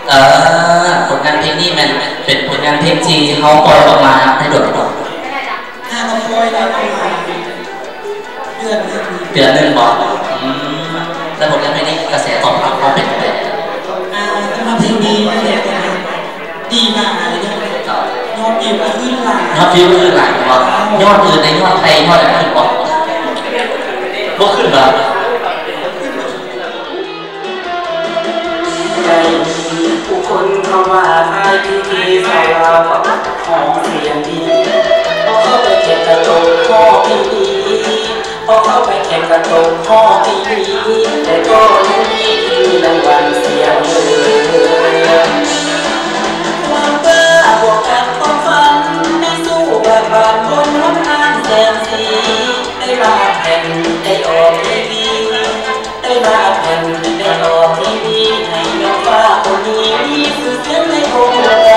ເອີ ຜົນງານເພງນີ້ແມ່ນເປັນຜົນງານເພງທີ່ເຮົາປ່ອຍອອກມາໄດ້ດົນແລ້ວບໍ່? ຫາກໍປ່ອຍໄດ້ປະມານເດືອນໜຶ່ງ ເດືອນໜຶ່ງບໍ່? ອືມ ແລ້ວຜົນງານເພງນີ້ກະແສຕອບຮັບເຮົາເປັນຈັ່ງໃດ? ອ່າ ສຳລັບເພງນີ້ກະແສຕອບຮັບດີມາກເລີຍເນາະ ຍອດວິວກໍຂຶ້ນຫຼາຍ ຍອດວິວຂຶ້ນຫຼາຍບໍ່? ຍອດອື່ນໃນຍອດໄທຍອດຫຍັງຂຶ້ນບໍ່? ບໍ່ຂຶ້ນບໍ່? ໄດ້ມີຜູ້ຄົນເຂົາວ່າອ້າຍເພງນີ້ສາວລາວກໍຮ້ອງສຽງດີ ພໍເຂົ້າໄປແຂ່ງກະຕົກຮ້ອງເພງດີ ພໍເຂົ້າໄປແຂ່ງກະຕົກຮ້ອງເພງດີ ແຕ່ກໍຍັງດີທີ່ມີລາງວັນສຽງເລີດ ຄວາມເບີບວກກັບຄວາມຝັນ ໄດ້ສູ້ບາດບານບົນຫົນທາງແສນສີ ໄດ້ມາແຂ່ງ ໄດ້ອອກທີວີ ໄດ້ມາແຂ່ງ ໄດ້ອອກທີວີ ໃຫ້ນ້ອງຟ້າຄົນນີ້ມີຊື່ສຽງໃນວົງການ.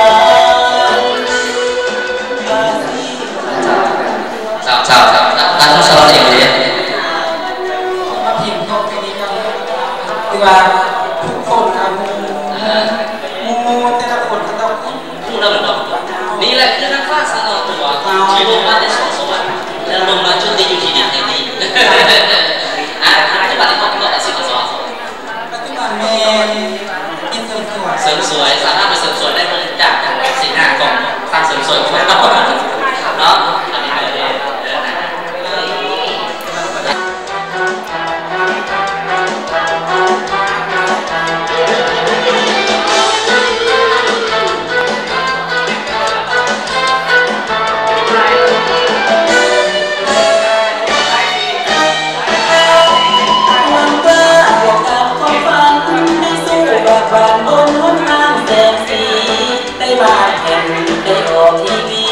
ເຈົ້າ ເຈົ້າ ເຈົ້າ ເຈົ້າ ເຈົ້າ ເຈົ້າ ເຈົ້າ ເຈົ້າ ເຈົ້າ ເພງຂອງເພງນີ້ກໍຄືວ່າທຸກຄົນກໍຮູ້ ອ່າ ໝູ່ແຕ່ລະຄົນກໍຕ້ອງຮູ້ນຳແມ່ນບໍ່? ນີ້ແຫຼະຄືນາງຟ້າສາວໂຕ ເຈົ້າ ທີ່ລົງມາແຕ່ສວງສະຫວັນ ແລ້ວລົງມາຈຸດນີ້ຢູ່ທີ່ດິນແຫ່ງນີ້. ອ່າ ປັດຈຸບັນນີ້ເຮົາປະກອບອາຊີບຫຍັງ? ປັດຈຸບັນແມ່ນເຮັດເສີມສວຍ ເສີມສວຍ ສາມາດໄປເສີມສວຍໄດ້ເບິ່ງຈາກສີໜ້າຂອງຊ່າງເສີມສວຍຂອງເຮົາເນາະ. ອັນນີ້ເດີ ເດີນະ. ຄວາມເບີບວກກັບຄວາມຝັນ ໄດ້ສູ້ບາດບານບົນຫົນທາງແສນສີ ໄດ້ມາແຂ່ງ ໄດ້ອອກທີວີ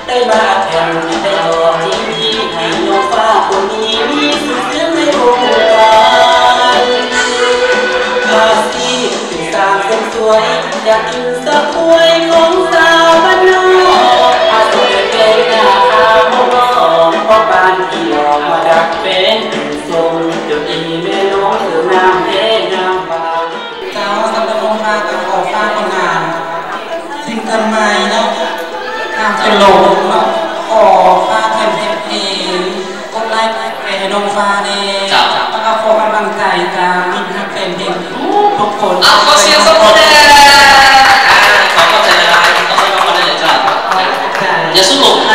ໄດ້ມາແຂ່ງ ໄດ້ອອກທີວີ ໃຫ້ນ້ອງຟ້າຄົນນີ້ມີຊື່ສຽງໃນວົງການ. ອາຊີບເປັນຊ່າງເສີມສວຍ ຢາກກິນສະພວຍຂອງສາວບ້ານນອກ ອາຊີບແປງໜ້າຂາວບໍ່ງອກ ເພາະບ້ານທີ່ຫຼອກມາດັດແປງເປັນຊົງ ຈົນອີແມ່ນ້ອງເອີ ງາມແທ້ງາມວ່າ. ເຈົ້າ ສຳລັບນ້ອງຟ້າກໍຂໍຝາກຜົນງານຊິງເກີນໃໝ່ເນາະ ງາມຈົນຫຼົງເນາະ ຂໍຝາກແຟນເພງ ກົດໄລກົດແຊໃຫ້ນ້ອງຟ້າແນ່ ເຈົ້າ ແລ້ວກໍຂໍກຳລັງໃຈຈາກມິດຮັກແຟນເພງທຸກໆຄົນ. ເອົາ ຂໍສຽງສົບມືແດ່. ອ່າ ຂໍຂອບໃຈຫຼາຍໆ ຂອບໃຈນ້ອງຟ້າຫຼາຍໆ ເຈົ້າ. ຂອບໃຈ. ຢ່າສູ້ລົງ.